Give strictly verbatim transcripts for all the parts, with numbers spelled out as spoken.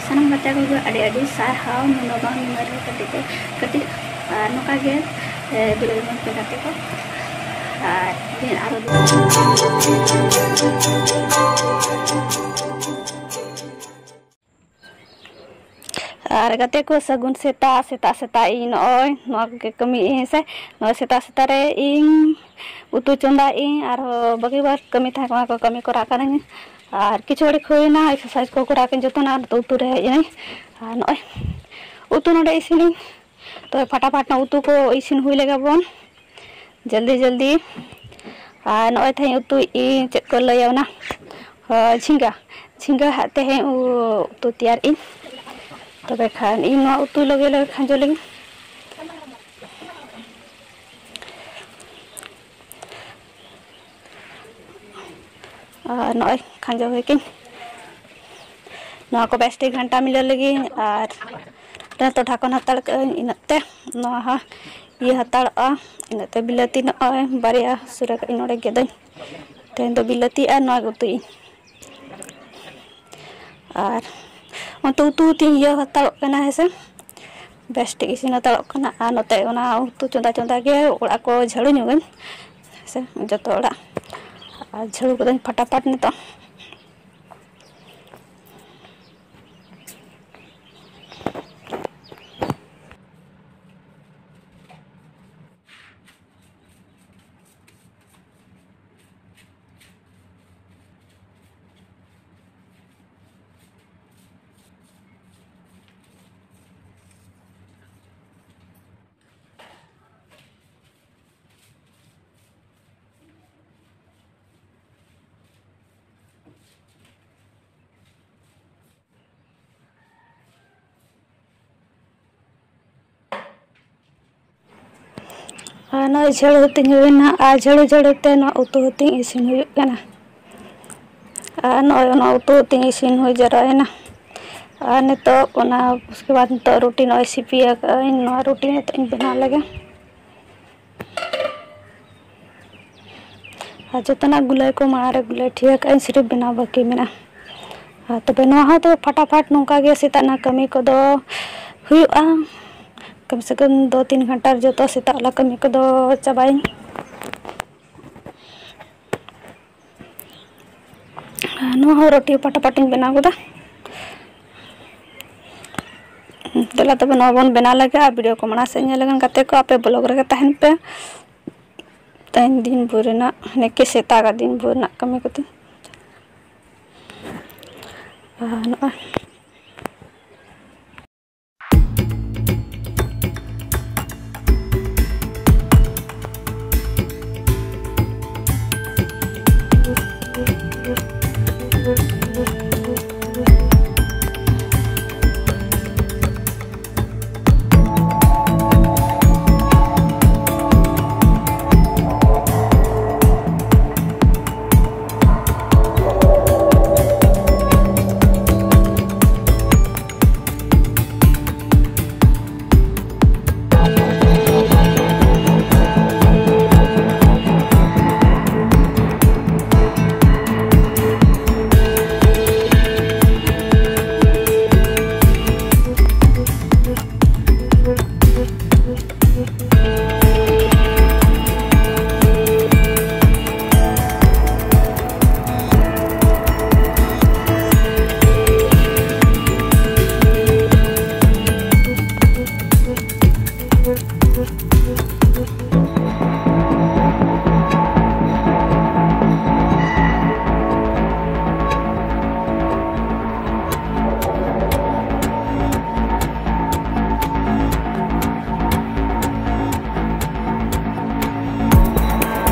ᱥᱟᱱᱟᱢ ᱜᱟᱛᱮ ᱠᱚᱜᱮ ᱟᱹᱰᱤ ᱟᱹᱰᱤ ᱥᱟᱨᱦᱟᱣ, ᱱᱩᱱᱟᱹᱜ ᱵᱟᱝ ᱱᱩᱱᱟᱹᱜ ᱨᱮᱦᱚᱸ ᱠᱟᱹᱴᱤᱡ ᱛᱮ ᱠᱟᱹᱴᱤᱡ, ᱟᱨ ᱱᱚᱝᱠᱟ ᱜᱮ, ᱮ, ᱫᱩᱞᱟᱹᱲ ᱮᱢᱟᱹᱧ ᱯᱮ ᱜᱟᱛᱮ ᱠᱚ, ᱟᱨ ᱫᱤᱱ ᱟᱨᱚ ᱫᱤᱱ᱾ ᱟᱨ ᱜᱟᱛᱮ ᱠᱚ, ᱥᱟᱹᱜᱩᱱ ᱥᱮᱛᱟᱜ᱾ ᱥᱮᱛᱟᱜ ᱥᱮᱛᱟᱜ ᱤᱧ ᱱᱚᱜᱼᱚᱭ ᱱᱚᱣᱟ ᱠᱚᱜᱮ ᱠᱟᱹᱢᱤᱭᱮᱫ ᱟᱹᱧ ᱥᱮ, ᱱᱚᱣᱟ ᱥᱮᱛᱟᱜ ᱥᱮᱛᱟᱜ ᱨᱮ ᱤᱧ ᱩᱛᱩ ᱪᱚᱸᱫᱟᱭᱮᱫ ᱟᱹᱧ, ᱟᱨᱦᱚᱸ ᱵᱟᱹᱠᱤ ᱵᱟᱨ ᱠᱟᱹᱢᱤ ᱛᱟᱦᱮᱸ ᱠᱟᱱᱟ, ᱚᱱᱟ ᱠᱚ ᱠᱟᱹᱢᱤ ᱠᱚᱨᱟᱣ ᱠᱟᱹᱱᱟᱹᱧ᱾ ᱟᱨ ᱠᱤᱪᱷᱩ ᱜᱷᱟᱹᱲᱤᱡ ᱦᱩᱭᱱᱟ, ᱮᱠᱥᱟᱨᱥᱟᱭᱤᱡᱽ ᱠᱚ ᱠᱚᱨᱟᱣ ᱠᱟᱹᱧ ᱡᱚᱛᱚᱱᱟᱜ, ᱱᱤᱛᱚᱜ ᱩᱛᱩ ᱨᱮ ᱦᱮᱡ ᱮᱱᱟᱹᱧ᱾ ᱟᱨ ᱱᱚᱜᱼᱚᱭ ᱩᱛᱩ ᱱᱚᱰᱮ ᱤᱥᱤᱱᱤᱧ, ᱛᱚᱵᱮ ᱯᱷᱟᱴᱟᱯᱷᱟᱴ ᱱᱚᱣᱟ ᱩᱛᱩ ᱠᱚ ᱤᱥᱤᱱ ᱦᱩᱭ ᱞᱮᱜᱮ ᱵᱚᱱ᱾ ᱡᱚᱞᱫᱤ ᱡᱚᱞᱫᱤ᱾ ᱟᱨ ᱱᱚᱜᱼᱚᱭ ᱛᱮᱦᱮᱧ ᱩᱛᱩᱭᱮᱫ ᱟᱹᱧ, ᱪᱮᱫ ᱠᱚ ᱞᱟᱹᱭᱟ ᱚᱱᱟ, ᱦᱳᱭ, ᱡᱷᱤᱸᱜᱟᱹ᱾ ᱡᱷᱤᱸᱜᱟᱹ ᱦᱟᱸᱜ ᱛᱮᱦᱮᱧ ᱩ-, ᱩᱛᱩ ᱛᱮᱭᱟᱨᱮᱫ ᱟᱹᱧ᱾ ᱛᱚᱵᱮ ᱠᱷᱟᱱ ᱤᱧ ᱱᱚᱣᱟ ᱩᱛᱩ ᱞᱟᱹᱜᱤᱫ ᱞᱟᱹᱜᱤᱫ ᱠᱷᱟᱸᱡᱚ ᱞᱟᱹᱜᱤᱫ᱾ ᱟᱨ ᱱᱚᱜᱼᱚᱭ ᱠᱷᱟᱸᱡᱚ ᱦᱩᱭ ᱠᱤᱱ᱾ ᱱᱚᱣᱟ ᱠᱚ ᱵᱮᱥ ᱴᱷᱤᱠ ᱜᱷᱟᱱᱴᱟ ᱢᱤᱞᱟᱹᱣ ᱞᱟᱹᱜᱤᱫ᱾ ᱟᱨ ᱱᱤᱛᱚᱜ ᱰᱷᱟᱠᱚᱱ ᱦᱟᱛᱟᱲ ᱠᱟᱜ ᱟᱹᱧ, ᱤᱱᱟᱹᱜ ᱛᱮ ᱱᱚᱣᱟ ᱦᱚᱸ ᱤᱭᱟᱹ ᱦᱟᱛᱟᱲᱚᱜᱼᱟ᱾ ᱤᱱᱟᱹᱜ ᱛᱮ ᱵᱤᱞᱟᱹᱛᱤ ᱱᱚᱜᱼᱚᱭ ᱵᱟᱨᱭᱟ ᱥᱩᱨ ᱠᱟᱜ ᱟᱹᱧ, ᱱᱚᱰᱮ ᱜᱮᱫᱟᱹᱧ᱾ ᱛᱮᱦᱮᱧ ᱫᱚ ᱵᱤᱞᱟᱹᱛᱤ ᱟᱨ ᱱᱚᱣᱟ ᱜᱮ ᱩᱛᱩᱭᱟᱹᱧ᱾ ᱟᱨ ᱚᱱᱛᱮ ᱩᱛᱩ ᱛᱤᱧ ᱤᱭᱟᱹ ᱦᱟᱛᱟᱲᱚᱜ ᱠᱟᱱᱟ, ᱦᱮᱸ ᱥᱮ, ᱵᱮᱥ ᱴᱷᱤᱠ ᱤᱥᱤᱱ ᱦᱟᱛᱟᱲᱚᱜ ᱠᱟᱱᱟ᱾ ᱟᱨ ᱱᱚᱛᱮ ᱚᱱᱟ ᱩᱛᱩ ᱪᱚᱸᱫᱟ ᱪᱚᱸᱫᱟ ᱜᱮ ᱚᱲᱟᱜ ᱠᱚ ᱡᱷᱟᱹᱲᱩ ᱧᱚᱜᱟᱹᱧ, ᱦᱮᱸ ᱥᱮ, ᱡᱚᱛᱚ ᱚᱲᱟᱜ ᱟᱨ ᱡᱷᱟᱹᱲᱩ ᱠᱟᱹᱫᱟᱹᱧ ᱯᱷᱟᱴᱟᱯᱷᱟᱴ ᱱᱤᱛᱚᱜ᱾ ᱟᱨ ᱱᱚᱜᱼᱚᱭ ᱡᱷᱟᱹᱲᱩ ᱦᱟᱹᱴᱤᱧ ᱦᱩᱭᱱᱟ, ᱟᱨ ᱡᱷᱟᱹᱲᱩ ᱡᱷᱟᱹᱲᱩ ᱛᱮ ᱱᱚᱣᱟ ᱩᱛᱩ ᱦᱟᱹᱴᱤᱧ ᱤᱥᱤᱱ ᱦᱩᱭᱩᱜ ᱠᱟᱱᱟ᱾ ᱟᱨ ᱱᱚᱜᱼᱚᱭ ᱚᱱᱟ ᱩᱛᱩ ᱦᱟᱹᱴᱤᱧ ᱤᱥᱤᱱ ᱦᱩᱭ ᱡᱟᱣᱨᱟᱭᱮᱱᱟ᱾ ᱟᱨ ᱱᱤᱛᱚᱜ ᱚᱱᱟ, ᱩᱥᱠᱮ ᱵᱟᱫᱽ ᱱᱤᱛᱚᱜ ᱨᱩᱴᱤ ᱱᱚᱜᱼᱚᱭ ᱥᱤᱯᱤ ᱟᱠᱟᱫ ᱟᱹᱧ, ᱱᱚᱣᱟ ᱨᱩᱴᱤ ᱱᱤᱛᱚᱜ ᱤᱧ ᱵᱮᱱᱟᱣ ᱞᱮᱜᱮ᱾ ᱟᱨ ᱡᱚᱛᱚᱱᱟᱜ ᱜᱩᱞᱟᱹᱭ ᱠᱚ ᱢᱟᱲᱟᱝ ᱨᱮ ᱜᱩᱞᱟᱹᱭ ᱴᱷᱤᱠ ᱟᱠᱟᱫ ᱟᱹᱧ, ᱥᱤᱨᱤᱯ ᱵᱮᱱᱟᱣ ᱵᱟᱹᱠᱤ ᱢᱮᱱᱟᱜᱼᱟ᱾ ᱟᱨ ᱛᱚᱵᱮ ᱱᱚᱣᱟ ᱦᱚᱸ ᱛᱚᱵᱮ ᱯᱷᱟᱴᱟᱯᱷᱟᱴ ᱱᱚᱝᱠᱟ ᱜᱮ ᱥᱮᱛᱟᱜ ᱨᱮᱱᱟᱜ ᱠᱟᱹᱢᱤ ᱠᱚᱫᱚ ᱦᱩᱭᱩᱜᱼᱟ᱾ ᱠᱚᱢ ᱥᱮ ᱠᱚᱢ ᱫᱩ ᱛᱤᱱ ᱜᱷᱚᱱᱴᱟ ᱨᱮ ᱡᱚᱛᱚ ᱥᱮᱛᱟᱜ ᱨᱮᱱᱟᱜ ᱠᱟᱹᱢᱤ ᱠᱚᱫᱚ ᱪᱟᱵᱟᱭᱟᱹᱧ᱾ ᱟᱨ ᱱᱚᱣᱟ ᱦᱚᱸ ᱨᱩᱴᱤ ᱯᱷᱟᱴᱟᱯᱷᱟᱴᱤᱧ ᱵᱮᱱᱟᱣ ᱠᱮᱫᱟ᱾ ᱫᱮᱞᱟ ᱛᱚᱵᱮ ᱱᱚᱣᱟ ᱵᱚᱱ ᱵᱮᱱᱟᱣ ᱞᱮᱜᱮ ᱟᱨ video ᱠᱚ ᱢᱟᱲᱟᱝ ᱥᱮᱫ ᱧᱮᱞ ᱞᱮᱠᱷᱟᱱ ᱜᱟᱛᱮ ᱠᱚ ᱟᱯᱮ vlog ᱨᱮᱜᱮ ᱛᱟᱦᱮᱱ ᱯᱮ᱾ ᱛᱮᱦᱮᱧ ᱫᱤᱱ ᱵᱷᱳᱨ ᱨᱮᱱᱟᱜ ᱱᱮᱠᱮ ᱥᱮᱛᱟᱜ ᱫᱤᱱ ᱵᱷᱳᱨ ᱨᱮᱱᱟᱜ ᱠᱟᱹᱢᱤ ᱠᱚᱛᱤᱧ᱾ ᱟᱨ ᱱᱚᱜᱼᱚᱭ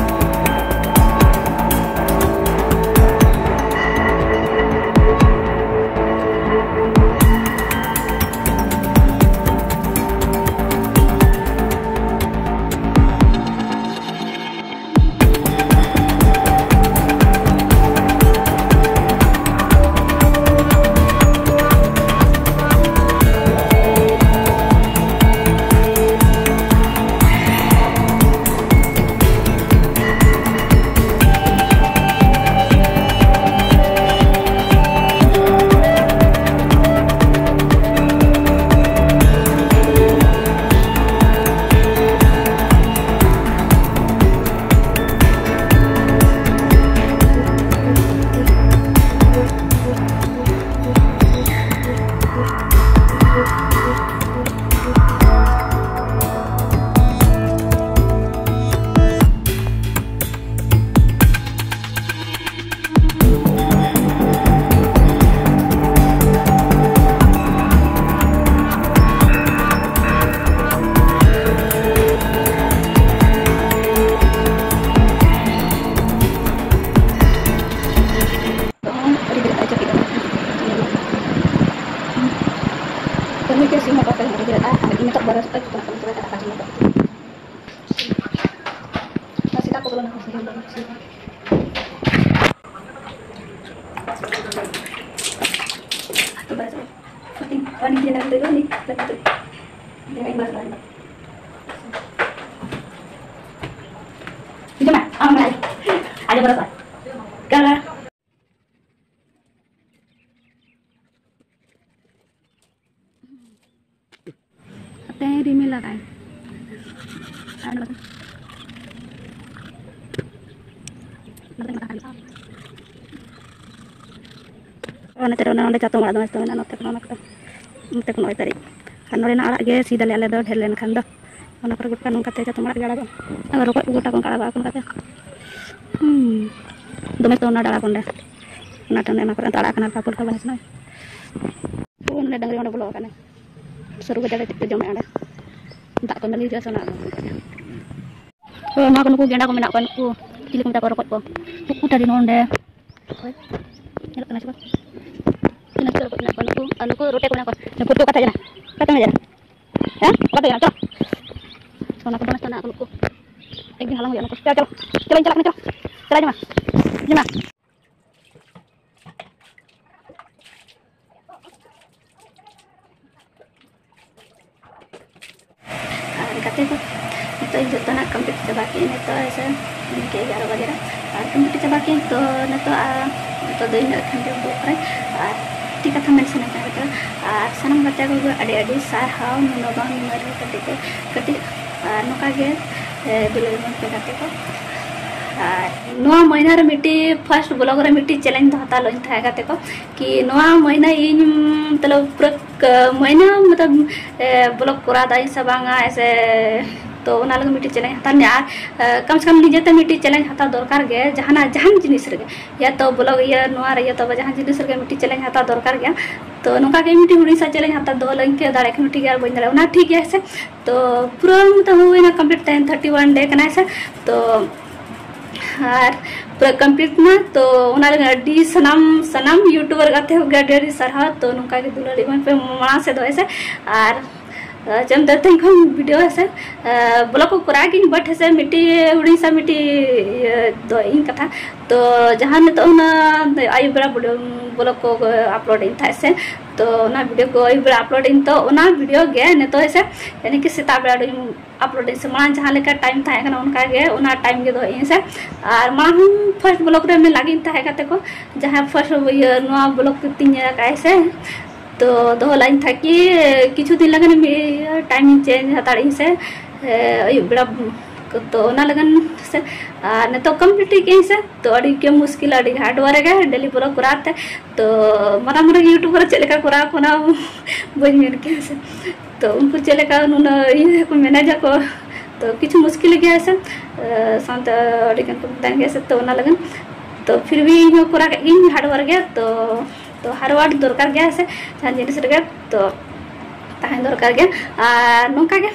ᱢᱤᱫᱴᱮᱱ ᱥᱤᱢ ᱢᱚᱴᱚᱨ ᱛᱮ ᱦᱟᱸᱜ ᱜᱮ ᱟᱨ ᱱᱤᱛᱚᱜ ᱵᱟᱨᱚ ᱥᱚ ᱴᱟᱠᱟ ᱠᱟᱱᱟ, ᱛᱚᱵᱮ ᱫᱟᱠᱟ ᱡᱚᱢ ᱠᱟᱛᱮ᱾ ᱟᱨ ᱥᱮᱛᱟ ᱠᱚ ᱵᱚᱞᱚᱱᱟ ᱠᱚ ᱥᱤᱢ ᱵᱚᱞᱚᱱᱟ ᱠᱚ ᱥᱤᱢ᱾ ᱛᱚᱵᱮ ᱟᱹᱰᱤ ᱜᱮ ᱱᱟᱜ ᱛᱮᱫᱚ ᱱᱤᱛ ᱞᱟᱹᱜᱤᱫ ᱫᱚ ᱡᱟᱦᱟᱸᱭ ᱵᱟᱥ ᱵᱟᱝ᱾ ᱦᱤᱡᱩᱜ ᱢᱮ, ᱟᱢ ᱢᱮ᱾ ᱟᱞᱮ ᱵᱚᱨᱚ ᱠᱚ᱾ ᱠᱟᱞᱟ᱾ ᱛᱮᱦᱮᱧ ᱨᱤᱢᱤᱞ ᱟᱠᱟᱫᱟᱭ᱾ ᱟᱨ ᱱᱚᱛᱮ ᱚᱱᱟ ᱛᱮᱨᱮ ᱚᱱᱟ ᱚᱸᱰᱮ ᱪᱟᱛᱚᱢ ᱟᱲᱟᱜ ᱫᱚᱢᱮ ᱥᱤᱛᱩᱝ ᱢᱮᱱᱟᱜᱼᱟ, ᱱᱚᱛᱮ ᱠᱷᱚᱱ ᱚᱱᱟ ᱠᱚᱫᱚ, ᱱᱚᱛᱮ ᱠᱷᱚᱱ ᱱᱚᱜᱼᱚᱭ ᱛᱟᱹᱨᱤᱡ᱾ ᱟᱨ ᱱᱚᱰᱮᱱᱟᱜ ᱟᱲᱟᱜ ᱜᱮ ᱥᱤᱫᱟᱞᱮ ᱟᱞᱮ ᱫᱚ ᱰᱷᱮᱨ ᱞᱮᱱᱠᱷᱟᱱ ᱫᱚ᱾ ᱚᱱᱟ ᱠᱚᱨᱮ ᱜᱚᱴᱟ ᱱᱚᱝᱠᱟᱛᱮ ᱪᱟᱛᱚᱢ ᱟᱲᱟᱜ ᱜᱮ ᱟᱲᱟᱜᱚᱜᱼᱟ᱾ ᱟᱨ ᱨᱚᱠᱚᱡ ᱠᱚ ᱜᱚᱴᱟ ᱠᱚ ᱚᱱᱠᱟ ᱟᱲᱟᱜᱚᱜᱼᱟ ᱠᱚ ᱱᱚᱝᱠᱟᱛᱮ᱾ ᱦᱩᱸ᱾ ᱫᱚᱢᱮ ᱥᱤᱛᱩᱝ ᱚᱱᱟ ᱰᱟᱲᱟ ᱠᱚ ᱚᱸᱰᱮ᱾ ᱚᱱᱟ ᱴᱷᱮᱱ ᱚᱱᱟ ᱠᱚᱨᱮ ᱫᱚ ᱟᱲᱟᱜ ᱠᱟᱱᱟ, ᱯᱟᱯᱚᱲ ᱠᱚ ᱵᱟᱝ ᱦᱮᱸᱥᱮ᱾ ᱚ, ᱱᱚᱰᱮ ᱰᱟᱝᱨᱤ ᱚᱸᱰᱮ ᱵᱚᱞᱚ ᱟᱠᱟᱱᱟᱭ᱾ ᱥᱟᱹᱨᱩ ᱜᱟᱡᱟᱲ ᱨᱮ ᱪᱮᱫ ᱠᱚ ᱡᱚᱢᱮᱫᱼᱟ ᱚᱸᱰᱮ? ᱫᱟᱜ ᱠᱚ ᱮᱢ ᱦᱤᱡᱩᱜᱼᱟ ᱥᱮ ᱚᱱᱟ? ᱦᱳᱭ, ᱱᱚᱣᱟ ᱠᱚ ᱱᱩᱠᱩ ᱜᱮᱸᱰᱟ ᱠᱚ ᱢᱮᱱᱟᱜ ᱠᱚᱣᱟ, ᱱᱩᱠᱩ ᱪᱤᱞᱤ ᱠᱚ ᱢᱮᱛᱟ ᱠᱚᱣᱟ, ᱨᱚᱠᱚᱡ ᱠᱚ᱾ ᱱᱩᱠᱩ ᱴᱟᱹᱨᱤ ᱱᱚᱰᱮ᱾ ᱦᱳᱭ, ᱧᱮᱞᱚᱜ ᱠᱟᱱᱟ ᱥᱮ ᱵᱟᱝ? ᱛᱤᱱᱟᱹᱜ ᱪᱚᱨᱚᱠ ᱠᱚ ᱢᱮᱱᱟᱜ ᱠᱚᱣᱟ ᱱᱩᱠᱩ, ᱟᱨ ᱱᱩᱠᱩ ᱨᱚᱴᱮ ᱠᱚ ᱢᱮᱱᱟᱜ ᱠᱚᱣᱟ᱾ ᱱᱩᱠᱩ ᱫᱚ ᱠᱟᱛᱷᱟ ᱠᱟᱱᱟ᱾ ᱦᱮᱸ? ᱚᱠᱟ ᱛᱮ ᱢᱮᱱᱟᱜ? ᱪᱚᱞᱚ᱾ ᱚᱱᱟ ᱠᱚ ᱫᱚᱢᱮ ᱥᱟᱱᱟ ᱠᱚ ᱱᱩᱠᱩ᱾ ᱮᱠᱫᱤᱱ ᱦᱟᱞᱟᱝ ᱦᱩᱭᱩᱜᱼᱟ ᱱᱩᱠᱩ᱾ ᱪᱚᱞᱚ, ᱪᱚᱞᱚ᱾ ᱪᱚᱞᱚᱧ ᱪᱟᱞᱟᱜ ᱠᱟᱱᱟ, ᱪᱚᱞᱚ᱾ ᱪᱟᱞᱟᱜ ᱡᱚᱢᱟ᱾ ᱡᱚᱢᱟ᱾ ᱟᱨ ᱜᱟᱛᱮ ᱠᱚ, ᱱᱤᱛᱚᱜ ᱤᱧ ᱡᱚᱛᱚᱱᱟᱜ complete ᱪᱟᱵᱟ ᱠᱮᱫᱟᱹᱧ᱾ ᱱᱤᱛᱚᱜ ᱮᱥᱮ ᱤᱱᱠᱟᱹ ᱮᱜᱟᱨᱚ ᱵᱟᱡᱮ ᱨᱮ ᱟᱨ complete ᱪᱟᱵᱟ ᱠᱮᱫᱟᱹᱧ᱾ ᱛᱚ ᱱᱤᱛᱚᱜ ᱟᱨ ᱱᱤᱛᱚᱜ ᱫᱚ ᱤᱱᱟᱹᱜ ᱠᱷᱟᱱ ᱜᱮ ᱵᱚᱦᱚᱜ ᱨᱮ ᱟᱨ ᱢᱤᱫᱴᱤᱡ ᱠᱟᱛᱷᱟ ᱢᱮᱱ ᱥᱟᱱᱟᱧ ᱠᱟᱱᱟ ᱱᱤᱛᱚᱜ᱾ ᱟᱨ ᱥᱟᱱᱟᱢ ᱜᱟᱛᱮ ᱠᱚᱜᱮ ᱟᱹᱰᱤ ᱟᱹᱰᱤ ᱥᱟᱨᱦᱟᱣ, ᱱᱩᱱᱟᱹᱜ ᱵᱟᱝ ᱱᱩᱱᱟᱹᱜ ᱨᱮᱦᱚᱸ ᱠᱟᱹᱴᱤᱡ ᱠᱚ ᱠᱟᱹᱴᱤᱡ ᱟᱨ ᱱᱚᱝᱠᱟ ᱜᱮ, ᱮ, ᱫᱩᱞᱟᱹᱲ ᱮᱢᱟᱹᱧ ᱯᱮ ᱜᱟᱛᱮ ᱠᱚ᱾ ᱟᱨ ᱱᱚᱣᱟ ᱢᱟᱹᱦᱱᱟᱹ ᱨᱮ ᱢᱤᱫᱴᱤᱡ first vlog ᱨᱮ ᱢᱤᱫᱴᱤᱡ challenge ᱫᱚ ᱦᱟᱛᱟᱣ ᱞᱮᱫ ᱛᱟᱦᱮᱸ ᱜᱟᱛᱮ ᱠᱚ, ᱠᱤ ᱱᱚᱣᱟ ᱢᱟᱹᱦᱱᱟᱹ ᱤᱧ ᱢᱚᱛᱞᱚᱵ ᱯᱩᱨᱟᱹ ᱠ-, ᱢᱟᱹᱦᱱᱟᱹ ᱢᱚᱛᱞᱚᱵ, ᱮ, vlog ᱠᱚᱨᱟᱣ ᱫᱟᱹᱧ ᱥᱮ ᱵᱟᱝᱟ ᱮᱥᱮ, ᱛᱚ ᱚᱱᱟ ᱞᱟᱹᱜᱤᱫ ᱢᱤᱫᱴᱤᱡ challenge ᱦᱟᱛᱟᱣ ᱞᱮᱫᱼᱟ᱾ ᱟᱨ, ᱮ, ᱠᱟᱢ ᱥᱮ ᱠᱟᱢ ᱱᱤᱡᱮᱛᱮ ᱢᱤᱫᱴᱤᱡ challenge ᱦᱟᱛᱟᱣ ᱫᱚᱨᱠᱟᱨ ᱜᱮ, ᱡᱟᱦᱟᱱᱟᱜ ᱡᱟᱦᱟᱱ ᱡᱤᱱᱤᱥ ᱨᱮᱜᱮ, ᱭᱟ ᱛᱚ vlog ᱤᱭᱟᱹ ᱱᱚᱣᱟ ᱨᱮ ᱤᱭᱟᱹ ᱛᱚᱵᱮ ᱡᱟᱦᱟᱱ ᱡᱤᱱᱤᱥ ᱨᱮᱜᱮ ᱢᱤᱫᱴᱤᱡ challenge ᱦᱟᱛᱟᱣ ᱫᱚᱨᱠᱟᱨ ᱜᱮᱭᱟ᱾ ᱛᱚ ᱱᱚᱝᱠᱟ ᱜᱮ ᱢᱤᱫᱴᱤᱡ ᱦᱩᱰᱤᱧ ᱥᱟ challenge ᱦᱟᱛᱟᱣ ᱫᱚ ᱞᱟᱹᱭ ᱠᱮ ᱫᱟᱲᱮᱭᱟᱜ ᱠᱷᱟᱱ ᱴᱷᱤᱠ ᱜᱮᱭᱟ, ᱟᱨ ᱵᱟᱹᱧ ᱫᱟᱲᱮᱭᱟᱜᱼᱟ ᱚᱱᱟ ᱴᱷᱤᱠ ᱜᱮᱭᱟ ᱦᱮᱸ ᱥᱮ᱾ ᱛᱚ ᱯᱩᱨᱟᱹ ᱢᱚᱛᱞᱚᱵ ᱦᱩᱭᱱᱟ complete time thirty one day ᱠᱟᱱᱟ ᱦᱮᱸ ᱥᱮ᱾ ᱛᱚ ᱟᱨ ᱯᱩᱨᱟᱹ ᱠᱚᱢᱯᱞᱤᱴ ᱮᱱᱟ᱾ ᱛᱚ ᱚᱱᱟ ᱞᱟᱹᱜᱤᱫ ᱟᱹᱰᱤ ᱥᱟᱱᱟᱢ ᱥᱟᱱᱟᱢ ᱭᱩᱴᱩᱵᱟᱨ ᱜᱟᱛᱮ ᱠᱚᱜᱮ ᱟᱹᱰᱤ ᱟᱹᱰᱤ ᱥᱟᱨᱦᱟᱣ᱾ ᱛᱚ ᱱᱚᱝᱠᱟ ᱜᱮ ᱫᱩᱞᱟᱹᱲ ᱮᱢᱟᱭ ᱯᱮ ᱢᱟᱲᱟᱝ ᱥᱮᱫ ᱫᱚ, ᱦᱮᱸ ᱥᱮ᱾ ᱟᱨ ᱪᱮᱫ ᱮᱢ ᱛᱮᱦᱮᱧ ᱠᱷᱚᱱ ᱵᱷᱤᱰᱤᱭᱳ, ᱦᱮᱸ ᱥᱮ, ᱵᱞᱚᱜ ᱠᱚ ᱠᱚᱨᱟᱣ ᱜᱤᱧ, ᱵᱟᱴ ᱦᱮᱸ ᱥᱮ ᱢᱤᱫᱴᱤᱡ ᱦᱩᱰᱤᱧ ᱥᱟ ᱢᱤᱫᱴᱤᱡ ᱤᱭᱟᱹ ᱫᱚ ᱤᱧ ᱠᱟᱛᱷᱟ᱾ ᱛᱚ ᱡᱟᱦᱟᱸ ᱱᱤᱛᱚᱜ ᱚᱱᱟ ᱟᱹᱭᱩᱵ ᱵᱮᱲᱟ ᱵᱞᱚᱜ ᱠᱚ ᱟᱯᱞᱳᱰ ᱤᱧ ᱛᱟᱦᱮᱸᱫ ᱥᱮ, ᱛᱚ ᱚᱱᱟ ᱵᱷᱤᱰᱤᱭᱳ ᱠᱚ ᱟᱹᱭᱩᱵ ᱵᱮᱲᱟ ᱟᱯᱞᱳᱰ ᱤᱧ, ᱛᱚ ᱚᱱᱟ ᱵᱷᱤᱰᱤᱭᱳ ᱜᱮ ᱱᱤᱛᱚᱜ ᱦᱮᱸ ᱥᱮ, ᱭᱟᱱᱤ ᱠᱤ ᱥᱮᱛᱟᱜ ᱵᱮᱲᱟ ᱟᱹᱰᱤ ᱟᱯᱞᱳᱰ ᱤᱧ ᱥᱮ, ᱢᱟᱲᱟᱝ ᱡᱟᱦᱟᱸ ᱞᱮᱠᱟ ᱴᱟᱭᱤᱢ ᱛᱟᱦᱮᱸ ᱠᱟᱱᱟ ᱚᱱᱠᱟ ᱜᱮ, ᱚᱱᱟ ᱴᱟᱭᱤᱢ ᱜᱮ ᱫᱚᱦᱚᱭ ᱤᱧ ᱥᱮ᱾ ᱟᱨ ᱢᱟᱲᱟᱝ ᱦᱚᱸ ᱯᱷᱟᱥᱴ ᱵᱞᱚᱜ ᱨᱮ ᱢᱮᱱ ᱞᱟᱜᱤᱧ ᱛᱟᱦᱮᱸ ᱠᱟᱛᱮ ᱠᱚ, ᱡᱟᱦᱟᱸ ᱯᱷᱟᱥᱴ ᱤᱭᱟᱹ ᱱᱚᱣᱟ ᱵᱞᱚᱜ ᱠᱚ ᱛᱤᱧ ᱧᱮᱞ ᱟᱠᱟᱫ ᱥᱮ, ᱛᱚ ᱫᱚᱦᱚ ᱞᱟᱜᱤᱧ ᱛᱟᱦᱮᱸ ᱠᱤ ᱠᱤᱪᱷᱩ ᱫᱤᱱ ᱞᱟᱜᱟᱱ ᱴᱟᱭᱤᱢ ᱤᱧ ᱪᱮᱧᱡᱽ ᱦᱟᱛᱟᱲ ᱤᱧ ᱥᱮ, ᱮ, ᱟᱹᱭᱩᱵ ᱵᱮᱲᱟ᱾ ᱛᱚ ᱚᱱᱟ ᱞᱟᱜᱟᱱ ᱥᱮ, ᱟᱨ ᱱᱤᱛᱚᱜ ᱠᱚᱢᱯᱞᱤᱴ ᱠᱮᱫ ᱤᱧ ᱥᱮ, ᱛᱚ ᱟᱹᱰᱤ ᱜᱮ ᱢᱩᱥᱠᱤᱞ, ᱟᱹᱰᱤ ᱦᱟᱨᱰ ᱣᱟᱨᱠ ᱜᱮ ᱰᱮᱞᱤ ᱵᱞᱚᱜ ᱠᱚᱨᱟᱣ ᱛᱮ᱾ ᱛᱚ ᱢᱟᱨᱟᱝ ᱢᱟᱨᱟᱝ ᱭᱩᱴᱩᱵᱟᱨ ᱪᱮᱫ ᱞᱮᱠᱟ ᱠᱚᱨᱟᱣ ᱠᱚ ᱚᱱᱟ ᱵᱟᱹᱧ ᱢᱮᱱ ᱠᱮᱭᱟ ᱥᱮ᱾ ᱛᱚ ᱩᱱᱠᱩ ᱪᱮᱫ ᱞᱮᱠᱟ ᱱᱩᱱᱟᱹᱜ ᱤᱭᱟᱹ ᱠᱚ ᱢᱮᱱᱮᱡᱟ ᱠᱚ, ᱛᱚ ᱠᱤᱪᱷᱩ ᱢᱩᱥᱠᱤᱞ ᱜᱮᱭᱟ ᱥᱮ᱾ ᱮ, ᱥᱟᱶᱛᱮ ᱟᱹᱰᱤ ᱜᱟᱱ ᱠᱚ ᱢᱮᱛᱟᱜ ᱜᱮᱭᱟ ᱥᱮ, ᱛᱚ ᱚᱱᱟ ᱞᱟᱹᱜᱤᱫ᱾ ᱛᱚ ᱯᱷᱤᱨ ᱵᱷᱤ ᱤᱧ ᱦᱚᱸ ᱠᱚᱨᱟᱣ ᱠᱮᱫ ᱜᱤᱧ ᱦᱟᱨᱰ ᱣᱟᱨᱠ ᱜᱮ᱾ ᱛᱚ, ᱛᱚ ᱦᱟᱨᱰ ᱣᱟᱨᱠ ᱫᱚᱨᱠᱟᱨ ᱜᱮᱭᱟ ᱥᱮ, ᱡᱟᱦᱟᱸ ᱡᱤᱱᱤᱥ ᱨᱮᱜᱮ ᱛᱚ ᱛᱟᱦᱮᱸ ᱫᱚᱨᱠᱟᱨ ᱜᱮ᱾ ᱟᱨ ᱱᱚᱝᱠᱟ ᱜᱮ,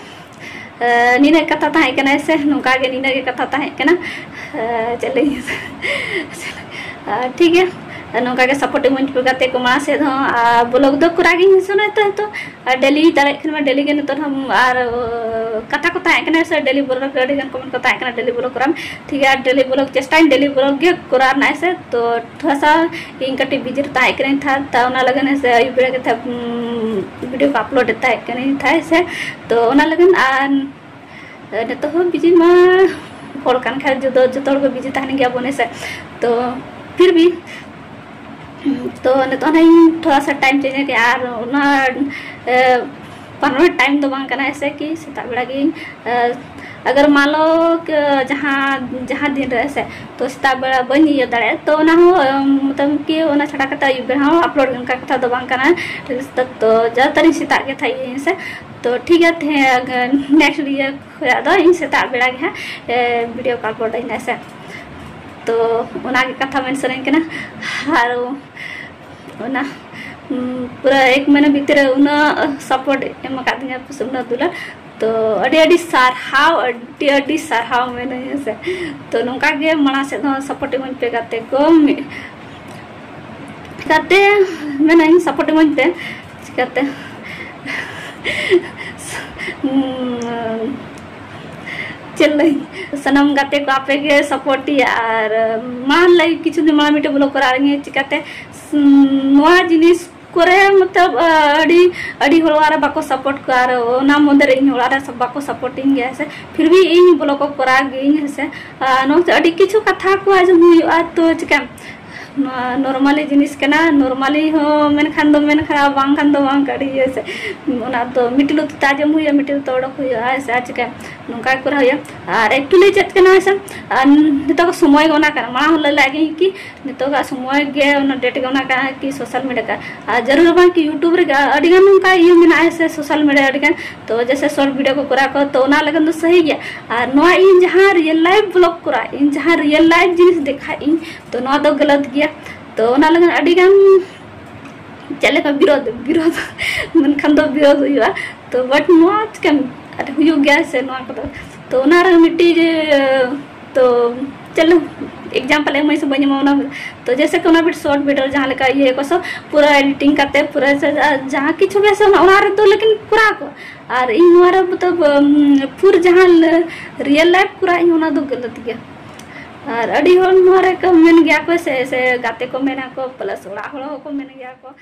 ᱮ, ᱱᱤᱱᱟᱹᱜ ᱠᱟᱛᱷᱟ ᱛᱟᱦᱮᱸ ᱠᱟᱱᱟ ᱥᱮ, ᱱᱚᱝᱠᱟ ᱜᱮ ᱱᱤᱱᱟᱹᱜ ᱜᱮ ᱠᱟᱛᱷᱟ ᱛᱟᱦᱮᱸ ᱠᱟᱱᱟ᱾ ᱮ, ᱪᱮᱫ ᱞᱟᱹᱭ ᱟᱨ ᱴᱷᱤᱠ ᱜᱮᱭᱟ, ᱱᱚᱝᱠᱟ ᱜᱮ ᱥᱟᱯᱳᱨᱴ ᱤᱢᱟᱹᱧ ᱯᱮ ᱜᱟᱛᱮ ᱠᱚ ᱢᱟᱲᱟᱝ ᱥᱮᱫ ᱦᱚᱸ᱾ ᱟᱨ ᱵᱞᱚᱜ ᱫᱚ ᱠᱚᱨᱟᱣ ᱜᱤᱧ ᱦᱤᱡᱩᱜᱼᱟ ᱱᱤᱛᱚᱜ ᱦᱚᱸᱛᱚ, ᱟᱨ ᱰᱮᱞᱤ ᱫᱟᱲᱮᱭᱟᱜ ᱠᱷᱟᱱ ᱢᱟ ᱰᱮᱞᱤ ᱜᱮ ᱱᱤᱛᱚᱜ ᱦᱚᱸ᱾ ᱟᱨ ᱠᱟᱛᱷᱟ ᱠᱚ ᱛᱟᱦᱮᱸ ᱠᱟᱱᱟ ᱥᱮ, ᱰᱮᱞᱤ ᱵᱞᱚᱜ ᱨᱮ ᱟᱹᱰᱤ ᱜᱟᱱ ᱠᱚᱢᱮᱱᱴ ᱠᱚ ᱛᱟᱦᱮᱸ ᱠᱟᱱᱟ, ᱰᱮᱞᱤ ᱵᱞᱚᱜ ᱠᱚᱨᱟᱣ ᱢᱮ᱾ ᱴᱷᱤᱠ ᱜᱮᱭᱟ, ᱟᱨ ᱰᱮᱞᱤ ᱵᱞᱚᱜ ᱪᱮᱥᱴᱟᱭᱟᱹᱧ, ᱰᱮᱞᱤ ᱵᱞᱚᱜ ᱜᱮ ᱠᱚᱨᱟᱣ ᱨᱮᱱᱟᱜ ᱥᱮ᱾ ᱛᱚ ᱛᱷᱚᱲᱟ ᱥᱟ ᱤᱧ ᱠᱟᱹᱴᱤᱡ ᱵᱤᱡᱤ ᱨᱮ ᱛᱟᱦᱮᱸ ᱠᱟᱹᱱᱟᱹᱧ ᱛᱷᱟ-, ᱛᱟ ᱚᱱᱟ ᱞᱟᱹᱜᱤᱫ ᱥᱮ ᱟᱹᱭᱩᱵ ᱵᱮᱲᱟ ᱜᱮ ᱛᱷᱟ-, ᱩᱢ, ᱵᱷᱤᱰᱤᱭᱳ ᱠᱚ ᱟᱯᱞᱳᱰ ᱮᱫ ᱛᱟᱦᱮᱸ ᱠᱟᱹᱱᱟᱹᱧ ᱛᱷᱟ-, ᱥᱮ᱾ ᱛᱚ ᱚᱱᱟ ᱞᱟᱹᱜᱤᱫ ᱟᱨ ᱱᱤᱛᱚᱜ ᱦᱚᱸ ᱵᱤᱡᱤ ᱢᱟ ᱦᱚᱲ ᱠᱟᱱ ᱠᱷᱟᱱ ᱡᱚᱛᱚ, ᱡᱚᱛᱚ ᱦᱚᱲ ᱜᱮ ᱵᱤᱡᱤ ᱛᱟᱦᱮᱱ ᱜᱮᱭᱟ ᱵᱚᱱ, ᱦᱮᱸ ᱥᱮ᱾ ᱛᱚ ᱯᱷᱤᱨ ᱵᱷᱤ, ᱛᱚ ᱱᱤᱛᱚᱜ ᱦᱟᱸᱜ ᱤᱧ ᱛᱷᱚᱲᱟ ᱥᱟ ᱴᱟᱭᱤᱢ ᱪᱮᱧᱡᱽ ᱠᱮᱫᱼᱟ, ᱟᱨ ᱚᱱᱟ, ᱮ, ᱯᱟᱨᱢᱟᱱᱮᱱᱴ ᱴᱟᱭᱤᱢ ᱫᱚ ᱵᱟᱝ ᱠᱟᱱᱟ, ᱮᱥᱮ ᱠᱤ ᱥᱮᱛᱟᱜ ᱵᱮᱲᱟ ᱜᱮ ᱤᱧ, ᱮ, ᱟᱜᱟᱨ ᱢᱟᱱ ᱞᱚ ᱠ-, ᱡᱟᱦᱟᱸ, ᱡᱟᱦᱟᱸ ᱫᱤᱱ ᱨᱮ ᱥᱮ, ᱛᱚ ᱥᱮᱛᱟᱜ ᱵᱮᱲᱟ ᱵᱟᱹᱧ ᱤᱭᱟᱹ ᱫᱟᱲᱮᱭᱟᱜᱼᱟ, ᱛᱚ ᱚᱱᱟ ᱦᱚᱸ, ᱮᱢ, ᱢᱚᱛᱞᱚᱵ ᱠᱤ ᱚᱱᱟ ᱪᱷᱟᱰᱟ ᱠᱟᱛᱮ ᱟᱹᱭᱩᱵ ᱵᱮᱲᱟ ᱦᱚᱸ ᱟᱯᱞᱳᱰ ᱚᱱᱠᱟ ᱠᱟᱛᱷᱟ ᱫᱚ ᱵᱟᱝ ᱠᱟᱱᱟ᱾ ᱴᱷᱤᱠ ᱟᱪᱷᱮ, ᱛᱚ ᱡᱟᱫᱟᱛᱟᱨ ᱤᱧ ᱥᱮᱛᱟᱜ ᱜᱮ ᱛᱟᱦᱮᱸ ᱤᱭᱟᱹᱧ ᱥᱮ᱾ ᱛᱚ ᱴᱷᱤᱠ ᱜᱮᱭᱟ, ᱛᱟᱦᱮᱸ ᱱᱮᱠᱥᱴ ᱤᱭᱟᱹ ᱠᱷᱚᱱᱟᱜ ᱫᱚ ᱤᱧ ᱥᱮᱛᱟᱜ ᱵᱮᱲᱟ ᱜᱮ ᱦᱟᱸᱜ, ᱮ, ᱵᱷᱤᱰᱤᱭᱳ ᱠᱚ ᱟᱯᱞᱳᱰ ᱟᱹᱧ ᱦᱮᱸ ᱥᱮ᱾ ᱛᱚ ᱚᱱᱟᱜᱮ ᱠᱟᱛᱷᱟ ᱢᱮᱱ ᱥᱟᱱᱟᱧ ᱠᱟᱱᱟ᱾ ᱟᱨ ᱚᱱᱟ, ᱩᱢ, ᱯᱩᱨᱟᱹ ᱮᱠ ᱢᱟᱹᱦᱱᱟᱹ ᱵᱷᱤᱛᱤᱨ ᱨᱮ ᱩᱱᱟᱹᱜ ᱥᱟᱯᱳᱨᱴ ᱮᱢ ᱟᱠᱟᱫᱤᱧᱟ ᱯᱮ ᱥᱮ, ᱩᱱᱟᱹᱜ ᱫᱩᱞᱟᱹᱲ᱾ ᱛᱚ ᱟᱹᱰᱤ ᱟᱹᱰᱤ ᱥᱟᱨᱦᱟᱣ, ᱟᱹᱰᱤ ᱟᱹᱰᱤ ᱥᱟᱨᱦᱟᱣ ᱢᱮᱱᱟᱹᱧ, ᱦᱮᱸ ᱥᱮ᱾ ᱛᱚ ᱱᱚᱝᱠᱟ ᱜᱮ ᱢᱟᱲᱟᱝ ᱥᱮᱫ ᱦᱚᱸ ᱥᱟᱯᱳᱨᱴ ᱤᱢᱟᱹᱧ ᱯᱮ ᱜᱟᱛᱮ ᱠᱚ᱾ ᱢᱤ-, ᱜᱟᱛᱮ ᱢᱮᱱᱟᱹᱧ, ᱥᱟᱯᱳᱨᱴ ᱤᱢᱟᱹᱧ ᱯᱮ᱾ ᱪᱤᱠᱟᱹᱛᱮ ᱪᱮᱫ ᱞᱟᱹᱭ, ᱥᱟᱱᱟᱢ ᱜᱟᱛᱮ ᱠᱚ ᱟᱯᱮ ᱜᱮ ᱥᱟᱯᱳᱨᱴ ᱤᱭᱟ᱾ ᱟᱨ ᱢᱟᱲᱟᱝ ᱞᱟᱹᱭ, ᱠᱤᱪᱷᱩ ᱫᱤᱱ ᱢᱟᱲᱟᱝ ᱢᱤᱫᱴᱮᱡ ᱵᱞᱚᱜ ᱠᱚᱨᱟᱣ ᱤᱧ, ᱪᱤᱠᱟᱹᱛᱮ ᱱᱚᱣᱟ ᱡᱤᱱᱤᱥ ᱠᱚᱨᱮ ᱢᱚᱛᱞᱚᱵ ᱟᱹᱰᱤ ᱟᱹᱰᱤ ᱦᱚᱲ ᱚᱲᱟᱜ ᱨᱮ ᱵᱟᱠᱚ ᱥᱟᱯᱳᱨᱴ ᱠᱚᱣᱟ, ᱟᱨ ᱚᱱᱟ ᱢᱚᱫᱽᱫᱷᱮ ᱨᱮ ᱤᱧ ᱚᱲᱟᱜ ᱨᱮ ᱵᱟᱠᱚ ᱥᱟᱯᱳᱨᱴᱤᱧ ᱜᱮᱭᱟ, ᱦᱮᱸ ᱥᱮ᱾ ᱯᱷᱤᱨ ᱵᱷᱤ ᱤᱧ ᱵᱞᱚᱜ ᱠᱚ ᱠᱚᱨᱟᱣ ᱜᱤᱭᱟᱹᱧ, ᱦᱮᱸ ᱥᱮ᱾ ᱟᱨ ᱱᱚᱣᱟ ᱟᱹᱰᱤ ᱠᱤᱪᱷᱩ ᱠᱟᱛᱷᱟ ᱠᱚ ᱟᱸᱡᱚᱢ ᱦᱩᱭᱩᱜᱼᱟ, ᱛᱚ ᱪᱤᱠᱟᱹ, ᱱᱚᱣᱟ ᱱᱚᱨᱢᱟᱞᱤ ᱡᱤᱱᱤᱥ ᱠᱟᱱᱟ, ᱱᱚᱨᱢᱟᱞᱤ ᱦᱚᱸ ᱢᱮᱱᱠᱷᱟᱱ ᱫᱚ ᱢᱮᱱᱠᱷᱟᱱ, ᱵᱟᱝᱠᱷᱟᱱ ᱫᱚ ᱵᱟᱝ ᱠᱟᱱ, ᱤᱭᱟᱹ ᱥᱮ᱾ ᱚᱱᱟ ᱫᱚ ᱢᱤᱫᱴᱮᱡ ᱞᱩᱛᱩᱨ ᱛᱮ ᱟᱸᱡᱚᱢ ᱦᱩᱭᱩᱜᱼᱟ, ᱢᱤᱫᱴᱮᱡ ᱞᱩᱛᱩᱨ ᱛᱮ ᱚᱰᱚᱠ ᱦᱩᱭᱩᱜᱼᱟ, ᱦᱮᱸ ᱥᱮ᱾ ᱟᱨ ᱪᱤᱠᱟᱹ ᱱᱚᱝᱠᱟ ᱠᱚᱨᱟᱣ ᱦᱩᱭᱩᱜᱼᱟ᱾ ᱟᱨ ᱮᱠᱪᱩᱭᱮᱞᱤ ᱪᱮᱫ ᱠᱟᱱᱟ, ᱦᱮᱸ ᱥᱮ, ᱟᱨ ᱱᱤᱛᱚᱜ ᱥᱚᱢᱚᱭ ᱜᱮ ᱚᱱᱟ ᱠᱟᱱᱟ᱾ ᱢᱟᱲᱟᱝ ᱦᱚᱸ ᱞᱟᱹᱭ ᱞᱟᱜ ᱜᱤᱧ ᱠᱤ ᱱᱤᱛᱚᱜᱟᱜ ᱥᱚᱢᱚᱭ ᱜᱮ ᱚᱱᱟ ᱰᱮᱴ ᱜᱮ ᱚᱱᱟ ᱠᱟᱱᱟ ᱠᱤ ᱥᱳᱥᱟᱞ ᱢᱤᱰᱤᱭᱟ ᱠᱟᱱᱟ᱾ ᱟᱨ ᱡᱟᱹᱨᱩᱲ ᱵᱟᱝ ᱠᱤ ᱭᱩᱴᱩᱵᱽ ᱨᱮᱜᱮ ᱟᱹᱰᱤ ᱜᱟᱱ ᱱᱚᱝᱠᱟ ᱤᱭᱟᱹ ᱢᱮᱱᱟᱜᱼᱟ ᱥᱮ, ᱥᱳᱥᱟᱞ ᱢᱤᱰᱤᱭᱟ ᱟᱹᱰᱤ ᱜᱟᱱ᱾ ᱛᱚ ᱡᱮᱥᱮ ᱥᱚᱨᱴ ᱵᱷᱤᱰᱤᱭᱳ ᱠᱚ ᱠᱚᱨᱟᱣ ᱠᱚ, ᱛᱚ ᱚᱱᱟ ᱞᱟᱹᱜᱤᱫ ᱫᱚ ᱥᱟᱹᱦᱤ ᱜᱮᱭᱟ᱾ ᱟᱨ ᱱᱚᱣᱟ ᱤᱧ ᱡᱟᱦᱟᱸ ᱨᱤᱭᱮᱞ ᱞᱟᱭᱤᱯᱷ ᱵᱞᱚᱜ ᱠᱚᱨᱟᱣ, ᱤᱧ ᱡᱟᱦᱟᱸ ᱨᱤᱭᱮᱞ ᱞᱟᱭᱤᱯᱷ ᱡᱤᱱᱤᱥ ᱫᱮᱠᱷᱟᱣ ᱤᱧ, ᱛᱚ ᱱᱚᱣᱟ ᱫᱚ ᱜᱟᱞᱟᱛ ᱜᱮᱭᱟ᱾ ᱛᱚ ᱚᱱᱟ ᱞᱟᱹᱜᱤᱫ ᱟᱹᱰᱤ ᱜᱟᱱ ᱪᱮᱫ ᱞᱮᱠᱟ ᱵᱤᱨᱳᱫ, ᱵᱤᱨᱳᱫ ᱢᱮᱱᱠᱷᱟᱱ ᱫᱚ ᱵᱤᱨᱳᱫ ᱦᱩᱭᱩᱜᱼᱟ᱾ ᱛᱚ but ᱱᱚᱣᱟ ᱪᱤᱠᱟᱹᱢ, ᱟᱨ ᱦᱩᱭᱩᱜ ᱜᱮᱭᱟ ᱥᱮ ᱱᱚᱣᱟ ᱠᱚᱫᱚ᱾ ᱛᱚ ᱚᱱᱟ ᱨᱮ ᱢᱤᱫᱴᱤᱡ ᱡᱮ, ᱛᱚ ᱪᱮᱫ ᱞᱮ-, ᱮᱠᱡᱟᱢᱯᱚᱞ ᱮᱢᱟᱹᱧ ᱥᱮ ᱵᱟᱹᱧ ᱮᱢᱟ ᱚᱱᱟ᱾ ᱛᱚ ᱡᱮᱥᱮ ᱠᱤ ᱚᱱᱟ ᱵᱤᱴ ᱥᱚᱨᱴ ᱵᱷᱤᱰᱤᱭᱳ ᱡᱟᱦᱟᱸ ᱞᱮᱠᱟ ᱤᱭᱟᱹ ᱠᱚ ᱥᱚ ᱯᱩᱨᱟᱹ ᱮᱰᱤᱴᱤᱝ ᱠᱟᱛᱮ ᱯᱩᱨᱟᱹ ᱥᱮ ᱡᱟ-, ᱡᱟᱦᱟᱸ ᱠᱤᱪᱷᱩ ᱜᱮ ᱥᱮ ᱚᱱᱟ, ᱚᱱᱟ ᱨᱮᱫᱚ ᱞᱮᱠᱤᱱ ᱠᱚᱨᱟᱣ ᱠᱚ᱾ ᱟᱨ ᱤᱧ ᱱᱚᱣᱟ ᱨᱮ ᱢᱚᱛᱞᱚᱵ, ᱩᱢ, ᱯᱩᱨ ᱡᱟᱦᱟᱸ ᱞᱮ-, ᱨᱤᱭᱮᱞ ᱞᱟᱭᱤᱯᱷ ᱠᱚᱨᱟᱣ ᱤᱧ ᱚᱱᱟ ᱫᱚ ᱜᱟᱞᱟᱛ ᱜᱮᱭᱟ᱾ ᱟᱨ ᱟᱹᱰᱤ ᱦᱚᱲ ᱱᱚᱣᱟ ᱨᱮ ᱠᱚ ᱢᱮᱱ ᱜᱮᱭᱟ ᱠᱚ ᱥᱮ, ᱥᱮ ᱜᱟᱛᱮ ᱠᱚ ᱢᱮᱱᱟ ᱠᱚ, ᱯᱞᱟᱥ ᱚᱲᱟᱜ ᱦᱚᱲ ᱦᱚᱸᱠᱚ ᱢᱮᱱ ᱜᱮᱭᱟ ᱠᱚ᱾